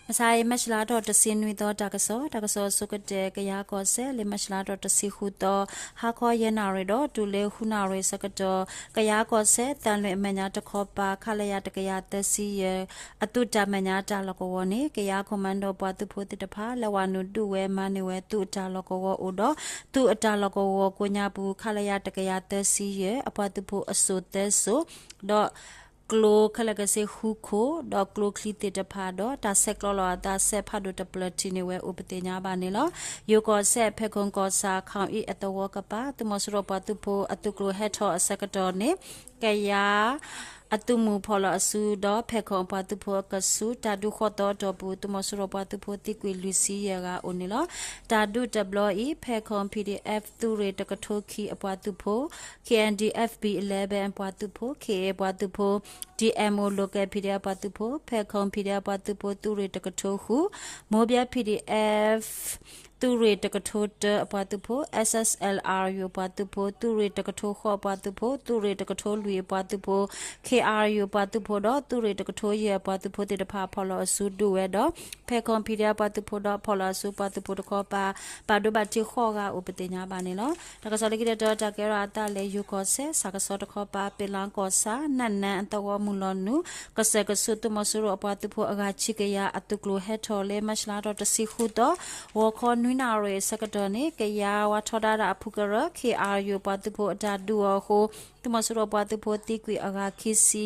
မဆါအံၤ မၢ်ၡလါထီၣ်တဆံနွံသီ တၢ်ကစီၣ်, တၢ်ကစီၣ်အဆိကတၢၢ် ကယၤကီၢ်စဲၣ် လၢမၢ်ၡလါထီၣ်တဆံဃုသီ ဟါခီယဲၢ်နၣ်ရံၣ်ဒီး တုၤလၢဃုနၣ်ရံၣ်အဆၢကတီၢ် ကယၤကီၢ်စဲၣ် သံလွံၢ်အမဲာ်ညါတခီပၤ ခလရ တကယၤသၢဆံယဲၢ် အသုးတၢ်မဲာ်ညါတၢ်လီၢ်ကဝီၤန့ၣ် ကယၤ commando ပှၤသုးဖိသ့ၣ်တဖၣ် လဲၤဝၤနုာ်ဒုးဝဲမၤန့ၢ်ဝဲ သုးအတၢ်လီၢ်ကဝီၤအိၣ်ဒီး သုးအတၢ်လီၢ်ကဝီၤကိးညါပူၤ ခလရ တကယၤသၢဆံယဲၢ် အပှၤသုးဖိအစိၣ်သၢစိၣ် ဒီး ကျိခဲလၢာ်ကဆ့ဃုခိၣ် ဒီးကျိချံသ့ၣ်တဖၣ်ဒီး တၢ်ဆဲးကျိးလီၤအသးစဲးဖးဒိၣ်တဖျၢၣ်ထံးန့ၢ်ဝဲအိၣ်ပသ့ၣ်ညါဘၣ်န့ၣ်လီၤ. ယိၤကီၢ်စဲၣ် ဖဲခုံကီၢ်ဆၣ် ခီအံအသဝီကပၤ သုးမီၤစိရိၤပှၤသုးဖိအသုးကျိၤဟဲထီၣ်အဆၢကတီၢ်န့ၣ် ကယၤ အသုးမုၢ်ဖီၣ်လီၤအစုဒီး ဖဲခုံအပှၤသုးဖိအကဆူး တၢ်ဒုးဃီသီအတီၢ်ပူၤ သုးမီၤစိရိၤပှၤသုးဖိသံကွံာ်လွံၢ်ဆံယဲၢ်ဂၤအိၣ်န့ၣ်လီၤ. တၢ်ဒုးတဘျီအံၤ ဖဲခုံ PDF သုးရ့ၣ်တကထိခံအပှၤသုးဖိ KNDF B eleven အပှၤသုးဖိ ခ့ၣ်အ့ၣ် အပှၤသုးဖိ DMO Local PDF အပှၤသုးဖိ ဖဲခုံ PDF အပှၤသုးဖိ သုးရ့ၣ်တကထိဃု မိၢ်ဘဲ PDF သုးရ့ၣ်တကထိတၢအပှၤသုးဖိ SSLRU အပှၤသုးဖိ သုးရ့ၣ်တကထိဃိးအပှၤသုးဖိ သုးရ့ၣ်တကထိလွံၢ်အပှၤသုးဖိ KRU အပှၤသုးဖိဒီး သုးရ့ၣ်တကထိယဲၢ်အပှၤသုးဖိသ့ၣ်တဖၣ် ဖီၣ်လီၤအစုဒုးဝဲဒီး ဖဲခုံ PDF အပှၤသုးဖိဒီး ဖီၣ်လီၤအစုပှၤသုးဖိတခီပၤ ဘၣ်ဒိဘၣ်ထံးဃီဂၤအိၣ်ပသ့ၣ်ညါဘၣ်န့ၣ်လီၤ. တၢ်ကစီၣ်လၢခံတတီၤ တၢ်ကဲထီၣ်အသးလၢ ယိၤကီၢ်စဲၣ် စၢ်ကဆီတခီပၤ ပ့ၤလါကီၢ်ဆၣ် နၢ်နၢ်အသဝီမုၢ်လီၤနုာ် ကစၢၢ်ကဆူး သုးမီၤစိရိၤအပှၤသုးဖိအဂၤခံကယၤ အသုးကျိၤဟဲထီၣ်လၢ မၢ်ၡလါထီၣ်တဆံဃုသီ ဂီၤခီနွံနၣ်ရံၣ်အဆၢကတီၢ်န့ၣ် ကယၤဝါထီဒါဒၣ်အဖုကရၢ KRU အပှၤသုးဖိအတၢ်ဒုးအီၤအဃိ သုးမီၤစိရိၤပှၤသုးဖိသံကွံာ်အဂၤခံဆံ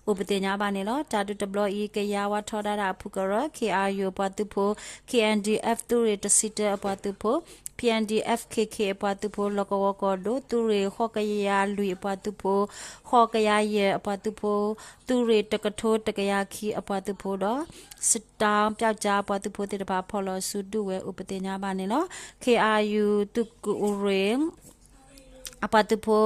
အိၣ်ပသ့ၣ်ညါဘၣ်န့ၣ်လီၤ. တၢ်ဒုးတဘျီအံၤ ကယၤဝါထီဒါဒၣ်အဖုကရၢ KRU အပှၤသုးဖိ KNDF သုးရ့ၣ်တဆံတၢအပှၤသုးဖိ PNDF KK အပှၤသုးဖိ လီၢ်ကဝီၤကီၢ်ဒိၣ် သုးရ့ၣ်ဃိးကယၤလွံၢ်အပှၤသုးဖိ ဃိးကယၤယဲၢ်အပှၤသုးဖိ သုးရ့ၣ်တကထိတကယၤခံအပှၤသုးဖိဒီး စစ်တောင်း ပျောက်ကျား အပှၤသုးဖိသ့ၣ်တဖၣ် ဖီၣ်လီၤအစုဒုးဝဲအိၣ်ပသ့ၣ်ညါဘၣ်န့ၣ်လီၤ. KRU သုးကရ့ၣ် အပှၤသုးဖိ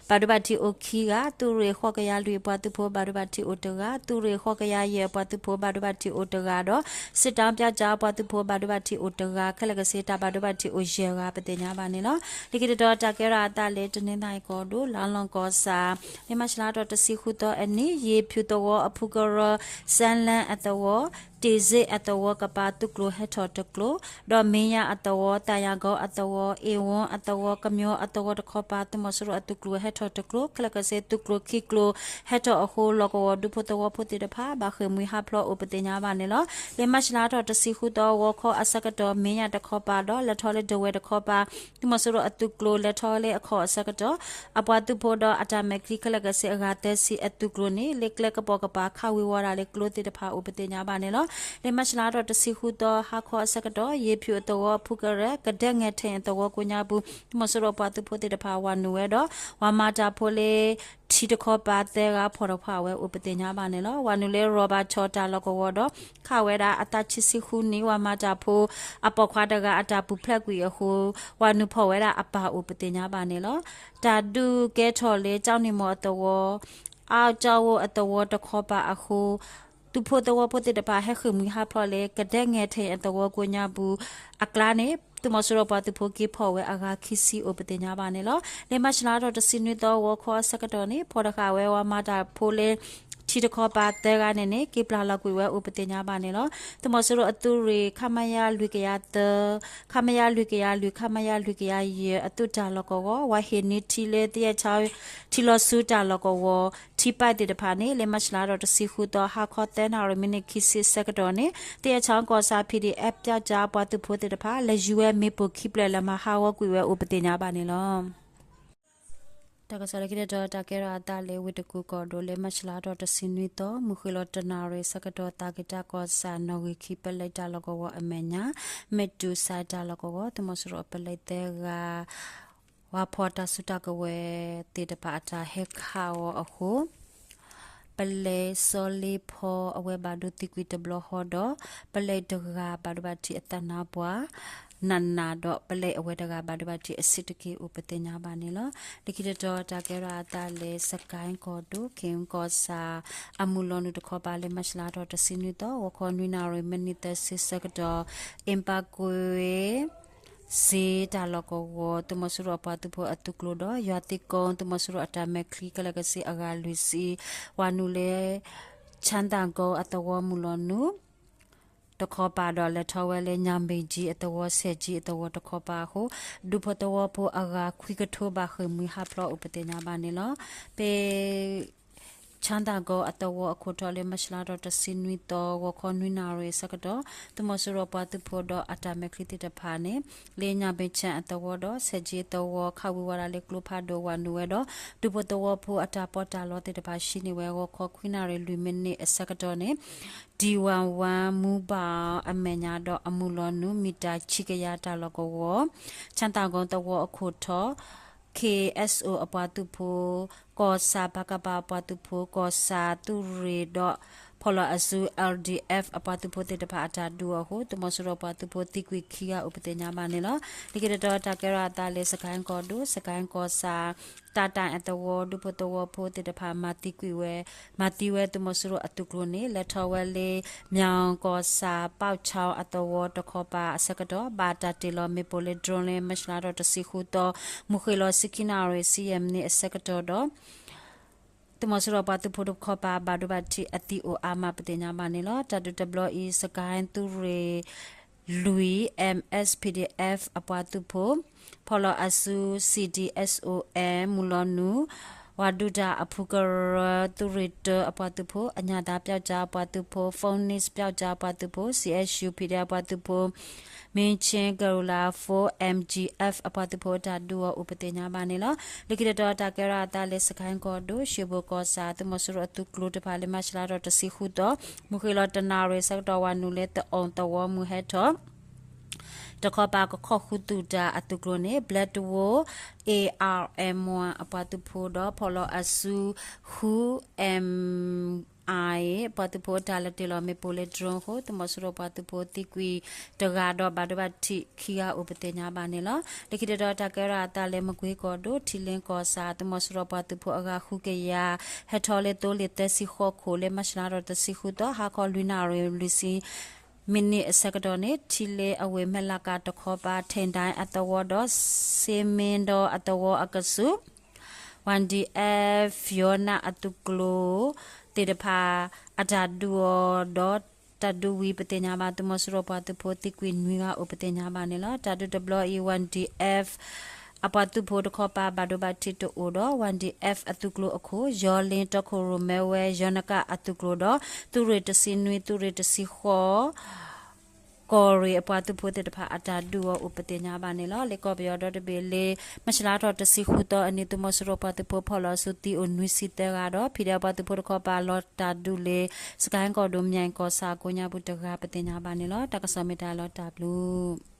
ဘၣ်ဒိဘၣ်ထံးအိၣ်ခံဂၤ, သုးရ့ၣ်ဃိးကယၤလွံၢ်အပှၤသုးဖိ ဘၣ်ဒိဘၣ်ထံးအိၣ်တဂၤ, သုးရ့ၣ်ဃိးကယၤယဲၢ်အပှၤသုးဖိ ဘၣ်ဒိဘၣ်ထံးအိၣ်တဂၤဒီး စစ်တောင်း ပျောက်ကျား အပှၤသုးဖိ ဘၣ်ဒိဘၣ်ထံးအိၣ်တဂၤ ခဲလၢာ်ကဆ့ တၢ်ဘၣ်ဒိဘၣ်ထံးအိၣ်ယဲၢ်ဂၤပသ့ၣ်ညါဘၣ်န့ၣ်လီၤ. လၢခံတတီၤ တၢ်ကဲထီၣ်အသးလၢ တနီသရံၣ်ကီၢ်ဒိၣ် လါလီၢ်ကီၢ်ဆၣ် လၢမၢ်ၡလါထီၣ်တဆံဃုသီအနံၤ ယ့ၤဖၠူးသဝီအဖုကရၢ စဲလၢအသဝီ တ့ၢ်စ့အသဝီကပၤ သုးကျိၤဟဲထီၣ်တကျိၤ, ဒီးမ့ၢ်ယါအသဝီ သးယၤကီအသဝီ အ့ၣ်ဝီအသဝီ ကမျီအသဝီတခီပၤ သုးမီၤစိရိၤအသုးကျိၤဟဲထီၣ်တကျိၤ ခဲလၢာ်ကဆ့သုးကျိၤခံကျိၤဟဲထီၣ်အဃိ လီၢ်ကဝီၤဒူဖိသဝီဖိသ့ၣ်တဖၣ် ဘၣ်ဃ့ၢ်မှံဟးဖျိးအိၣ်ပသ့ၣ်ညါဘၣ်န့ၣ်လီၤ. လၢမၢ်ၡလါထီၣ်တဆံဃုသီ ဂီၤခီအဆၢကတီၢ် မ့ၢ်ယါတခီပၤဒီး လဲၤထီၣ်လၢဒဝဲၢ်တခီပၤ သုးမီၤစိရိၤအသုးကျိၤလဲၤထီၣ်လၢအခီၣ်အဆၢကတီၢ် အပှၤသုးဖိဒီးအတၢ်မဲာ်ချံခဲလၢာ်ကဆ့အဂၤသၢဆံအသုးကျိၤန့ၣ် လၢကျဲကပိာ်ကပၤခးဝံၤဝီၤဒၣ်လၢကျိသ့ၣ်တဖၣ်အိၣ်ပသ့ၣ်ညါဘၣ်န့ၣ်လီၤ. လၢမၢ်ၡလါထီၣ်တဆံဃုသီ ဟါခီအဆၢကတီၢ် ယ့ၤဖၠူးအသဝီအဖုကရၢ ကဒဲငဲၤထ့ၣ်အသဝီကိးညါပူၤ သုးမီၤစိရိၤပှၤသုးဖိသ့ၣ်တဖၣ်ဝၤနုာ်ဝဲဒီး ဝၤမၤတၢ်ဖိလၢထံတခီပၤသၢဂၤဖီၣ်တဖၣ်ဝဲအိၣ်ပသ့ၣ်ညါဘၣ်န့ၣ်လီၤ. ဝၤနုာ်လၢရီၣ်ဘၣ်ဆီၣ်တၢ်လီၢ်ကဝီၤဒီး ခးဝဲဒၣ်အသးခံဆံဃုနံၣ် ဝၤမၤတၢ်ဖိအပိာ်ခွါတဂၤအတၢ်ပူၤဖျဲးကွံာ်အဃိ ဝၤနုာ်ဖီၣ်ဝဲဒၣ်အပၢ်အိၣ်ပသ့ၣ်ညါဘၣ်န့ၣ်လီၤ. တၢ်ဒုးကဲထီၣ်လၢ ကၠီနံၣ်မီၢ်အသဝီ အါကၠီဝိအသဝီတခီပၤအဃိ သုးဖိသဝီဖိသ့ၣ်တဖၣ်ဟဲဃ့ၢ်မှံဟးဖျိးလၢ ကဒဲငဲၤထ့ၣ်အသဝီကိးညါပူၤအကျါန့ၣ် သုးမီၤစိရိၤပှၤသုးဖိက့ၤဖီၣ်ဝဲအဂၤခံဆံအိၣ်ပသ့ၣ်ညါဘၣ်န့ၣ်လီၤ. လၢမၢ်ၡလါထီၣ်တဆံနွံသီ ဂီၤခီအဆၢကတီၢ်န့ၣ် ဖီၣ်တဃာ်ဝဲဝၤမၤတၢ်ဖိလၢ ထံတခီပၤသၢဂၤန့ၣ်န့ၣ် က့ၤပျၢ်လီၤကွံာ်ဝဲအိၣ်ပသ့ၣ်ညါဘၣ်န့ၣ်လီၤ. သုးမီၤစိရိၤအသုးရ့ၣ် ခမရ လွံၢ်ကယၤသၢ ခမရ လွံၢ်ကယၤလွံၢ် ခမရ လွံၢ်ကယၤယဲၢ် အသုးတၢ်လီၢ်ကဝီၤ ဝၤဟ့ၣ်န့ၢ်ထံလၢ သယဲၣ်ချီ ထံလီၤဆူတၢ်လီၢ်ကဝီၤ ထံပၢၢ်သ့ၣ်တဖၣ်န့ၣ် လၢမၢ်ၡလါထီၣ်တဆံဃုသီ ဟါခီသၢနၣ်ရံၣ်မံးနံးခံဆံအဆၢကတီၢ်န့ၣ် သယဲၣ်ချီကီၢ်ဆၣ် PDF ပျောက်ကျား ပှၤသုးဖိသ့ၣ်တဖၣ် လဲၤယူၤဝဲမ့ၣ်ပိၢ်ခံဖျၢၣ် လဲၤမၤဟးဂီၤကွံာ်ဝဲအိၣ်ပသ့ၣ်ညါဘၣ်န့ၣ်လီၤ. တၢ်ကစီၣ်လၢခံတတီၤ တၢ်ကဲထီၣ်အသးလၢ ဝ့ၢ်တကူၣ်ကီၢ်ဒိၣ် လၢမၢ်ၡလါထီၣ်တဆံနွံသီ မုၢ်ဃ့ၢ်လီၤတနၣ်ရံၣ်အဆၢကတီၢ် သးက့ၤတၢ်ကီၢ်ဆၣ် နီၣ်ဂံၢ်ခံပလဲတၢ်လီၢ်ကဝီၤအမဲာ်ညါ မ့ၢ်တူၢ်စဲတၢ်လီၢ်ကဝီၤ သုးမီၤစိရိၤအပလဲသၢဂၤ ဝၤဖီၣ်တၢ်စုတၢ်ကဝဲၤသ့ၣ်တဖၣ်အတၢ်ဟဲခးအီၤအဃိ ပလဲစီလ့ဖီအဝဲဘၣ်ဒိသံကွံာ်တဘျီဃီဒီး ပလဲတဂၤဘၣ်ဒိဘၣ်ထံးအသးနါပှၢ် နးနးဒီး ပလဲအဝဲတဂၤဘၣ်ဒိဘၣ်ထံးအဆံးတက့ၢ်အိၣ်ပသ့ၣ်ညါဘၣ်န့ၣ်လီၤ. လၢခံတတီၤ တၢ်ကဲထီၣ်အသးလၢ စကဲၣ်ကီၢ်ဒိၣ် ခ့ၣ်အူကီၢ်ဆၣ် အမုၢ်လီၤနုာ်တခီပၤ လၢမၢ်ၡလါထီၣ်တဆံနွံသီ ဂီၤခီနွံနၣ်ရံၣ်မံးနံးသၢဆံဆၢကတီၢ် အ့ၣ်ပၣ်ကွ့ၣ် စ့တၢ်လီၢ်ကဝီၤ သုးမီၤစိရိၤအပှၤသုးဖိအသုးကျိၤဒီး ယွၤသံကိ သုးမီၤစိရိၤအတၢ်မဲာ်ချံခဲလၢာ်ကဆ့အဂၤလွံၢ်ဆံ ဝၤနုာ်လၢ ချၣ်သၣ်ကိအသဝီမုၢ်လီၤနုာ် တခီပၤဒီးလဲၤထီၣ်ဝဲလၢညါဘ့ၣ်ကၠံအသဝီ ဆဲးကၠံအသဝီတခီပၤအဃိ ဒူဖိသဝီဖိအဂၤခွံကထိဘၣ်ဃ့ၢ်မှံဟးဖျိးအိၣ်ပသ့ၣ်ညါဘၣ်န့ၣ်လီၤ. ပ ချၣ်သၣ်ကီၤအသဝီအခိၣ်ထီၣ်လၢမၢ်ၡးလါထီၣ်တဆံနွံသီ ဂီၤခီနွံနၣ်ရံၣ်အဆၢကတီၢ် သုးမီၤစိရိၤပှၤသုးဖိဒီးအတၢ်မဲာ်ချံသ့ၣ်တဖၣ်န့ၣ် လၢညါဘ့ၣ်ကၠၣ်အသဝီဒီး ဆဲးကၠံအသဝီ ခးဝံၤဝဲဒၣ်လၢကျိဖးဒိၣ်ဝၤနုာ်ဝဲဒီး ဒူဖိသဝီဖိအတၢ်ပီးတၢ်လီသ့ၣ်တဖၣ် ဟံးန့ၢ်ဝဲဂီၤခီခွံနၣ်ရံၣ်လွံၢ်မံးနံးအဆၢကတီၢ်န့ၣ် ဒံဝၣ်ဝၣ် မူဘၣ်အမဲာ်ညါဒီးအမုၢ်လီၤနုာ် မံၣ်တၢ်ခံကယၤတၢ်လီၢ်ကဝီၤ ချၣ်သၣ်ကီၤသဝီအခိၣ်ထီၣ် ခ့ၣ်အဲၣ်အိၣ်အပှၤသုးဖိ ကီၢ်ဆၣ် ပကဖ အပှၤသုးဖိ ကီၢ်ဆၣ်သုးရ့ၣ်ဒီး ဖီၣ်လီၤအစု LDF အပှၤသုးဖိသ့ၣ်တဖၣ်အတၢ်ဒုးအီၤအဃိ သုးမီၤစိရိၤပှၤသုးဖိသံကွံာ်ခံဂၤအိၣ်ပသ့ၣ်ညါဘၣ်န့ၣ်လီၤ. လၢခံတတီၤတၢ်ကဲထီၣ်အသးလၢ စကဲၣ်ကီၢ်ဒိၣ် စကဲၣ်ကီၢ်ဆၣ် တၢ်တၢ်အသဝီ ဒူဖိသဝီဖိသ့ၣ်တဖၣ် မၤသံကွံာ်ဝဲ မၤသံဝဲသုးမီၤစိရိၤအသုးကျိၤန့ၣ် လဲၤထီၣ်ဝဲလၢ မၠၣ်ကီၢ်ဆၣ် ပီၣ်ခၠၣ်အသဝီတခီပၤအဆၢကတီၢ် ဘၣ်တၢ်တ့ၢ်လီၤမ့ၣ်ပိၢ်လၢ drone လၢမၢ်ၡးလါထီၣ်တဆံဃုသီ မုၢ်ဃ့ၢ်လီၤဆံခံနၣ်ရံၣ်ဆံယဲၢ်မံးနံးအဆၢကတီၢ်ဒီး သုးမီၤစိရိၤပှၤသုးဖိတခီပၤ ဘၣ်ဒိဘၣ်ထံးအသံအိၣ်အါမးပသ့ၣ်ညါဘၣ်န့ၣ်လီၤ. တၢ်ဒုးတဘျီအံၤ စကဲၣ်သုးရ့ၣ်လွံၢ် M S P D F အပှၤသုးဖိ ဖီၣ်လီၤအစု C D S O M မုၢ်လီၤနုာ် ဝၤဒုတၢ်အဖုကရၢ သုးရ့ၣ်တၢအပှၤသုးဖိ အညၣ်သၣ်ပျီကၠၣ်အပှၤသုးဖိ Phoenix ပျီကၠၣ်အပှၤသုးဖိ C S U P D အပှၤသုးဖိ မ့ၢ်ချ့ ကရူၣ်လၣ် four M G F အပှၤသုးဖိအတၢ်ဒုးအီၤအိၣ်ပသ့ၣ်ညါဘၣ်န့ၣ်လီၤ. လၢခံတတီၤတၢ်ကဲထီၣ်အသးလၢ စကဲၣ်ကီၢ်ဒိၣ် ရွှ့ၣ်ဘိၣ်ကီၢ်ဆၣ် သုးမီၤစိရိၤအသုးကျိၤတဖၣ်လၢ မၢ်ၡးလါထီၣ်တဆံဃုသီ မုၢ်ဃ့ၢ်လီၤတနၣ်ရံၣ်အဆၢကတီၢ် ဝၤနုာ်လၢသအီၣ်သဝီမုၢ်ဟဲထီၣ် တခီပၤ ကခီၣ်ဃုသူၣ်တၢ်အသုးကျိၤန့ၣ် ဘျဲတဝိ A R M one အပှၤသုးဖိဒီး ဖီၣ်လီၤအစု ဃု M I အပှၤသုးဖိအတၢ်လဲၤတ့ၢ်လီၤမ့ၣ်ပိၢ်လၢ drone အဃိ သုးမီၤစိရိၤပှၤသုးဖိသံကွံာ်တဂၤဒီး ဘၣ်ဒိဘၣ်ထံးခံဂၤအိၣ်ပသ့ၣ်ညါဘၣ်န့ၣ်လီၤ. လၢခံတတီၤတၢ်ကဲထီၣ်အသးလၢ မကွ့ကီၢ်ဒိၣ် ထံလ့ကီၢ်ဆၣ် သုးမီၤစိရိၤပှၤသုးဖိအဂၤဃုကယၤ ဟဲထီၣ်လၢသိလ့ၣ်သၢဆံဃိးခိၣ်လၢ မၢ်ၡးလါထီၣ်တဆံဃုသီ ဟါခီလွံၢ်နၣ်ရံၣ်လွံၢ်ဆံ မံးနံးအဆၢကတီၢ်န့ၣ် ထံလ့အဝ့ၢ်မဲၢ်လးကးတခီပၤ ထ့ၣ်ဒၣ်အသဝီဒီး စ့မ့ဒီအသဝီအကဆူး Y D F Fiona အသုးကျိၤသ့ၣ်တဖၣ် အတၢ်ဒုးအီၤဒီး တၢ်ဒုးဝံၤပသ့ၣ်ညါဘၣ် သုးမီၤစိရိၤပှၤသုးဖိသံကွံာ်နွံဂၤအိၣ်ပသ့ၣ်ညါဘၣ်န့ၣ်လီၤ. တၢ်ဒုးတဘျီအံၤ Y D F အပှၤသုးဖိတခီပၤ ဘၣ်ဒိဘၣ်ထံးတအိၣ်ဒီး Y D F အသုးကျိၤအခိၣ် ယီၤလ့ တီခိၣ်ရိၣ်မဲဝဲ ယီၤနကၣ်အသုးကျိၤဒီး သုးရ့ၣ်တဆံနွံ သုးရ့ၣ်တဆံဃိး ကီၢ်ရ့ၣ်အပှၤသုးဖိသ့ၣ်တဖၣ် အတၢ်ဒုးအီၤအိၣ်ပသ့ၣ်ညါဘၣ်န့ၣ်လီၤ. လၢကီၢ်ပယီၤဒီတဘ့ၣ်လၢ မၢ်ၡးလါထီၣ်တဆံဃုသီအနံၤ သုးမီၤစိရိၤပှၤသုးဖိဖီၣ်လီၤအစုသံအိၣ်နွံဆံသၢဂၤဒီး ဖံးဒဲးအပှၤသုးဖိတခီပၤ လီၤတၢ်ဒုးလၢ စကဲၣ်ကီၢ်ဒိၣ် မၠဲၣ်ကီၢ်ဆၣ်အကိးညါပူၤတဂၤ ပသ့ၣ်ညါဘၣ်န့ၣ်လီၤ. တၢ်ကစီၣ်မ့ၢ်တၢ်လီၤတၢ်ဘျုး